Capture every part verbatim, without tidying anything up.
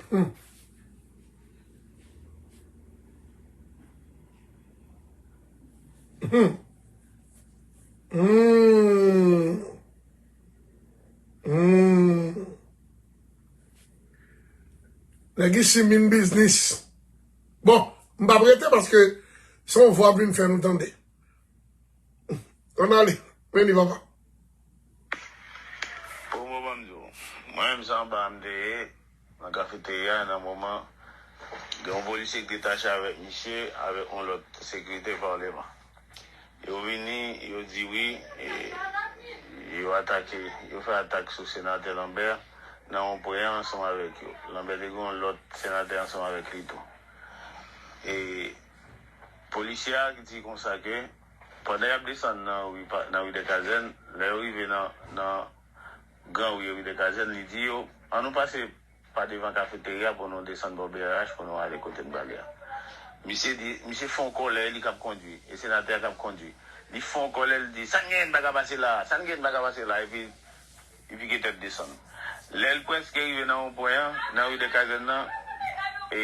Hmm. Hmm. Hmm. Hmm. Nèg isi mean business. Bon, m p ap rete paske se yon vwa vin fè nou tande. Ann ale, men li papa. Pou moman m di w, mwen menm se anba a m te ye, nan kafeterya, nan moman, gen yon polisye ki detache avèk misye, avèk yon lòt sekirite paleman. Yo vini, yo di wi, e, yo atake, yo fè atak sou senatè Lambert nan yon pwen ansanm avèk yo. Lambert te gen yon lòt senatè ansanm avèk li tou. E polisye a ki di konsa ke pandan y ap desann nan ri, nan ri dè Kazèn, lè yo rive nan, nan gran ri, ri dè Kazèn, li di yo, ann nou pase pa devan kafeterya pou nou desann bò B R H pou nou ale kote n prale a. Misye di, misye fè yon kòlè, li k ap kondui, e senatè a k ap kondui. Li fè yon kòlè, li di, sa n genyen n pa ka pase la, sa n genyen n pa ka pase la, epi, epi li pike tèt desann. Lè l prèske rive nan yon pwen an, nan ri dè Kazèn nan, e,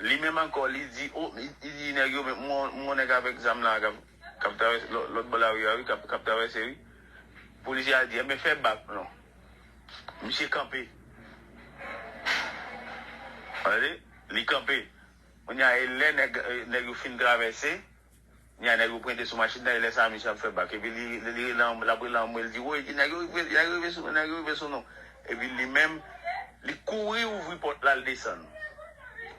li menm ankò, li di, o, li, li di nèg yo, men m wè, m wè yon nèg avèk zam la k ap, k ap travèse, lò-, lòt bò lari a, wi, k ap, k ap travèse, wi. Polisye a di, enben fè bak, non. Misye kanpe. Tande? Li kanpe. Kounye a, e lè nèg, e, nèg yo fin travèse, kounye a, nèg yo pwente sou machin nan, e lè sa a, misye ap fè bak. Epi li, li, li rele an, l ap rele anmwe, l di, woy, nèg yo rive, nèg yo rive sou nou, nèg yo rive sou nou. Epi li menm, li kouri ouvri pòt la, l desann.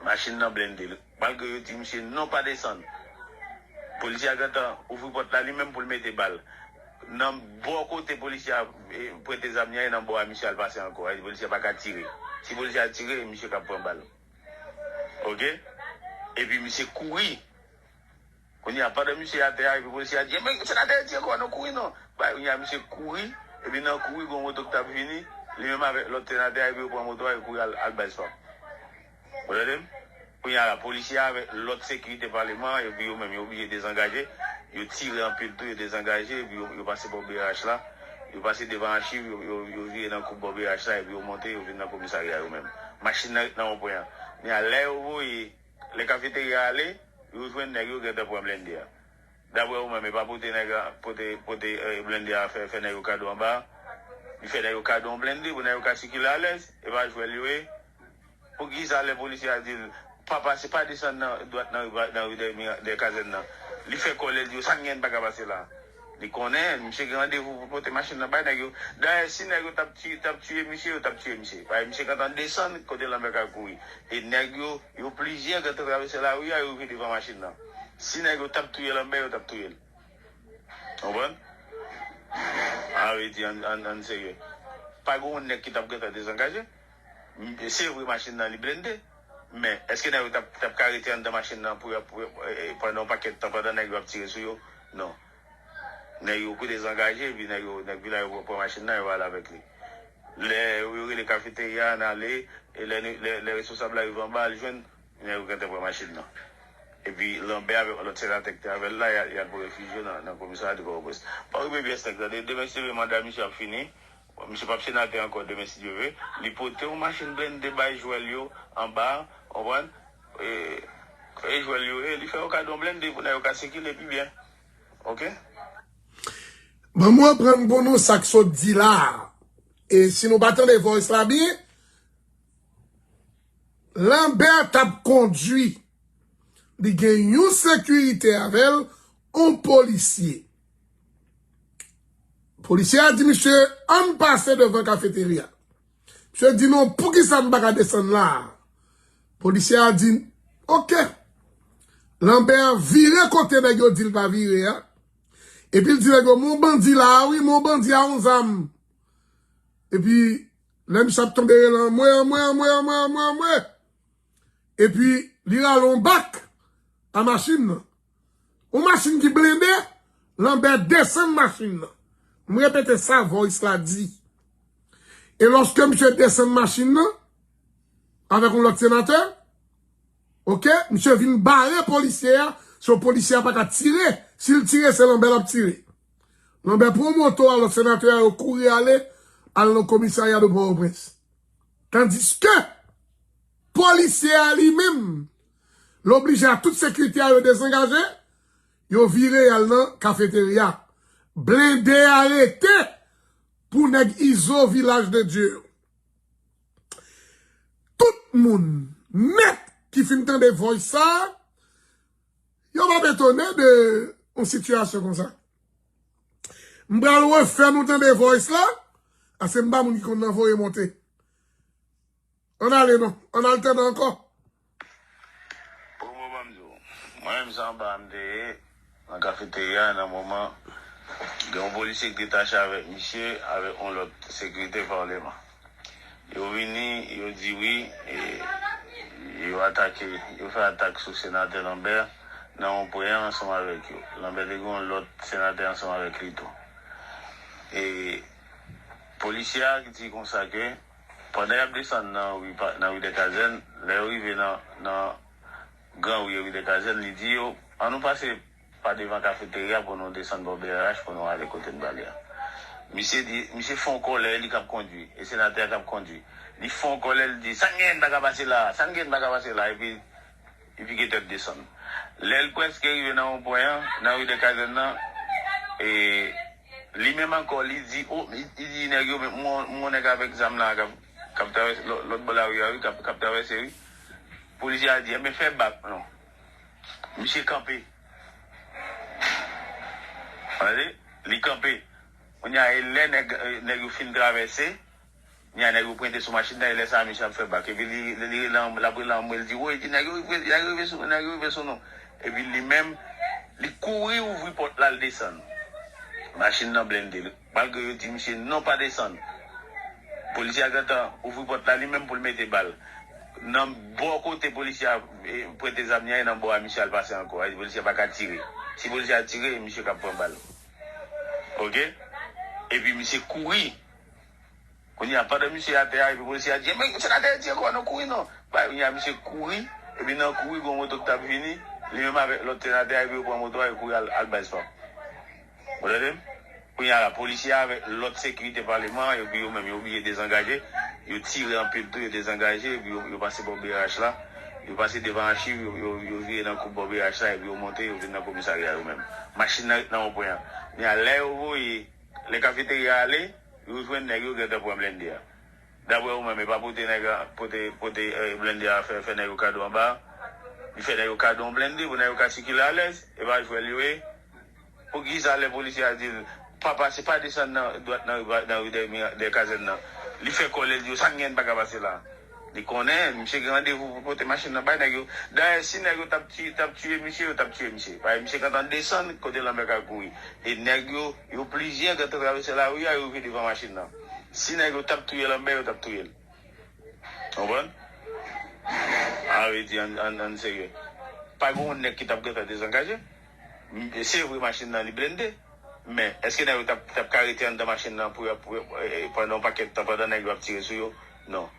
Machin nan blende. Malgre yo di misye non pa desann. Polisye a gentan ouvri pòt la li menm pou l mete bal. Nan bò kote polisye a, e, pwente zam li an, e nan bò a misye al pase ankò. Sa vle di polisye a pa ka tire. Si polisye a tire, e misye k ap pran bal. Oke? Epi misye kouri. Kounye a, pandan misye atè a, epi polisye a di, enben, senatè a di ankò, nou kouri non. Bay, kounye a, misye kouri, epi nan kouri, gon moto ki t ap vini, li menm avèk lòt senatè a, epi yo pran moto a, yo kouri al, al bay swap. Ou tande m? Kounye a la, polisye a avèk lòt sekirite paleman an, epi yo menm, yo oblije dezangaje. Yo tire anpil tou, yo dezangaje, epi yo, yo pase bò B R H la. Yo pase devan achiv, yo, yo, yo vire nan koub bò B R H la, epi yo monte, yo vin nan komisarya yo menm. Machin nan ret nan wonpwen an. Men a lè yo voye, lè kafeterya ale, yo jwenn nèg yo gentan pran blende a. Daprè ou menm, e pa pote nèg a, pote, pote, eh, blende a fè, fè nèg yo kado anba a? Li fè nèg yo kado yon blende pou nèg yo ka sikile alèz? E pa jwèl yo ye? Poukisa lè polisye a di l, pa pase, pa desann nan dwat nan ri, nan ri dè, dè kazèn nan, li fè kòlè, l di yo, sa n gen, n pa ka pase la? Li konnen, misye gen randevou pou pote machin nan bay nèg yo. Dayè, si nèg yo t ap tiye, t ap tiye misye, yo t ap tiye misye. Paske misye gentan desann kote Lanbè ka kouri. E nèg yo, yo plizyè gentan travèse lari a, yo rive devan machin nan. Si nèg yo t ap touye Lanbè, yo t ap touye l. Konprann? A vle di, ann, ann, ann serye. Pa gen yon nèg ki t ap gentan dezangaje. M, se vre machin nan li blende. Men, èske nèg yo t ap, t ap ka rete anndan machin nan pou, pou, eh, pandan yon pakèt tan, pandan nèg yo ap tire sou yo? Non. Nèg yo kou dezangaje, epi nèg yo, nèg vila yo pran machin nan, yo ale avèk li. Lè yo, yo rele kafeterya a, n ale, e lè, lè, lè responsab la rive anba, al jwenn, nèg yo gentan pran machin nan. Epi Lanbè avèk lòt senatè ki te avè l la, y al, y al pran refij yo nan, nan komisarya de Pòtoprens. Pa okipe pyès nèg, tande, demen si Dye vle, manda misye ap fini. Misye p ap senatè ankò demen si Dye vle. Li pote yon machin blende bay jwèl yo anba a, konprann? E, e jwèl yo ye, li fè yo kado yon blende pou nèg yo ka sikile pi byen. Oke? Ban m reprann pou nou sa k sot di la a. E si nou pa tande voice la byen, Lanbè t ap kondui. Li gen yon sekirite avè l, yon polisye. Polisye a di misye, ann pase devan kafeterya. Misye di, non, poukisa m pa ka desann la a? Polisye a di, oke. Lanbè vire kote nèg yo di l pa vire a. Epi l di nèg yo, men yon bandi la a wi, men yon bandi a yon zam. Epi, lè misye ap tonbe rele anmwe, anmwe, anmwe, anmwe, anmwe, anmwe. Epi, li rale yon bak a machin nan. Yon machin ki blende, Lanbè desann machin nan. M repete sa voice la di. E lòske misye desann machin nan, avèk yon lòt senatè, oke, misye vin bare polisye a, so polisye a pa ka tire. Si l tire, se Lanbè l ap tire. Lanbè pran moto a, lòt senatè a yo kouri ale, al nan komisarya de Pòtoprens. Tandiske, Polisye a li menm, l oblije a tout sekirite a yo dezangaje, yo vire y al nan kafeterya. Blende a rete pou nèg Izo Vilaj de Dye yo. Tout moun nèt ki fin tande voice sa, yo p ap etone de yon sitiyasyon konsa. M pral refè nou tande voice la, paske m pa moun ki konn nan voye monte. Ann ale non, ann al tande ankò. Bon, bon, ban m di w. Mwen menm se anba a m te ye, nan kafeterya, nan moman, gen yon polisye ki te tache avèk misye, avèk yon lòt sekirite paleman. Yo vini, yo di wi, e, yo atake, yo fè atak sou senatè Lambert nan yon pwen ansanm avèk yo. Lambert te gen yon lòt senatè ansanm avèk li tou. E polisye a ki di konsa ke pandan y ap desann nan ri pa- nan ri dè Kazèn, lè yo rive nan, nan gran ri, ri dè Kazèn, li di yo, ann nou pase pa devan kafeterya pou nou desann bò B R H pou nou ale kote n prale a. Misye di, misye fè yon kòlè, li k ap kondui, e senatè a k ap kondui. Li fè yon kòlè, li di, sa n genyen n pa ka pase la, sa n genyen n pa ka pase la, epi, epi li pike tèt desann. Lè l prèske rive nan yon pwen an, nan ri dè Kazèn nan, e, li menm ankò, li di, o, li, li di nèg yo, men m wè, m wè yon nèg avèk zam la k ap, k ap travèse lò- lòt bò lari a, wi, k ap, k ap travèse, wi. Polisye a di, enben, fè bak, non. Misye kanpe. Tande? Li kanpe. Kounye a, e lè nèg, nèg yo fin travèse, kounye a, nèg yo pwente sou machin nan, e lè sa a, misye ap fè bak. Epi li, li, li rele an, l ap rele anmwe, l di, woy, di, nèg yo rive, nèg yo rive sou nou, nèg yo rive sou nou. Epi li menm, li kouri ouvri pòt la, l desann. Machin nan blende. Malgre yo di misye non pa desann. Polisye a gentan ouvri pòt la li menm pou l mete bal. Nan bò kote polisye a e, pwente zam li an, e nan bò a misye al pase ankò. Polisye a pa ka tire. Si polisye a tire, e misye k ap pran bal. Oke? Epi misye kouri. Kounye a, pandan misye atè a, epi polisye a di, men senatè a di ankò, nou kouri non. Bay, kounye a, misye kouri. Epi nan kouri, gon moto ki t ap vini. Li menm avèk lòt senatè a, epi yo pran moto a, yo kouri al, al bay sòp. Ou tande m? Kounye a la, polisye a avèk lòt sekirite paleman an, epi yo menm, yo oblije dezangaje. Yo tire anpil tou, yo dezangaje, epi yo, yo pase bò B R H la. Yo pase devan achiv, yo, yo, yo vire nan kou bò B R H la, epi yo monte, yo vin nan komisarya yo menm. Machin nan ret nan wonpwen an. Men a lè yo voye, lè kafeterya ale, yo jwenn nèg yo gentan pran blende a. Daprè ou menm, e pa pote nèg a, pote, pote eh, blende a fè, fè nèg yo kado anba. Li fè nèg yo kado yon blende pou nèg yo ka sikile alèz. E pa jwèl yo ye. Poukisa lè polisye a di l, pa pase, pa desann nan dwat nan, nan ri dè, dè kazèn nan. Li fè kòlè, li di yo, sa n gen n pa ka pase la. Li konnen, misye gen randevou pou pote machin nan bay nèg yo. Dayè, si nèg yo t ap tiye, t ap tiye misye, yo t ap tiye misye. Paske misye gentan desann kote Lanbè ka kouri. E nèg yo, yo plizyè gentan travèse lari a, yo rive devan machin nan. Si nèg yo t ap touye Lanbè, yo t ap touye l. Konprann? A vle di, ann, ann, ann serye. Pa gen yon nèg ki t ap gentan dezangaje. M- Se vre, machin nan, li blende. Men, èske nèg yo t ap, t ap ka rete anndan machin nan pou, pou, eh, pandan yon pakèt tan, pandan nèg yo ap tire sou yo? Non.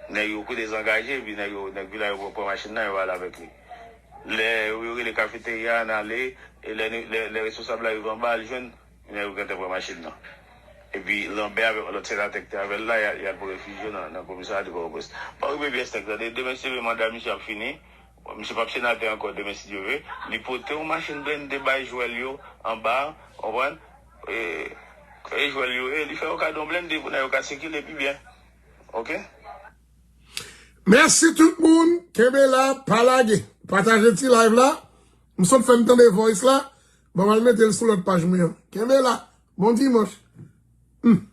Nèg yo kou dezangaje, epi nèg yo, nèg vilaj yo pran machin nan, yo ale avèk li. Lè yo, yo rele kafeterya a, n ale, e lè, lè, lè responsab la rive anba, al jwenn, nèg yo gentan pran machin nan. Epi Lanbè avèk lòt senatè ki te avè l la, y al, y al pran refij yo nan, nan komisarya de Pòtoprens. Pa okipe pyès nèg, tande, demen se manda misye ap fini. Misye p ap senatè ankò demen, si Dye vle. Li pote yon machin blende bay jwèl yo anba, konprann? E, e jwèl yo, e li fè yo kado yon blende pou nèg yo ka sikile pi byen. Oke? Mèsi tout moun. Kenbe la, pa lage. Pataje ti live la. M sot fè m tande voice la. Bon, m al mete l sou lòt paj mwen an. Kenbe la. Bon dimanch. Hmm.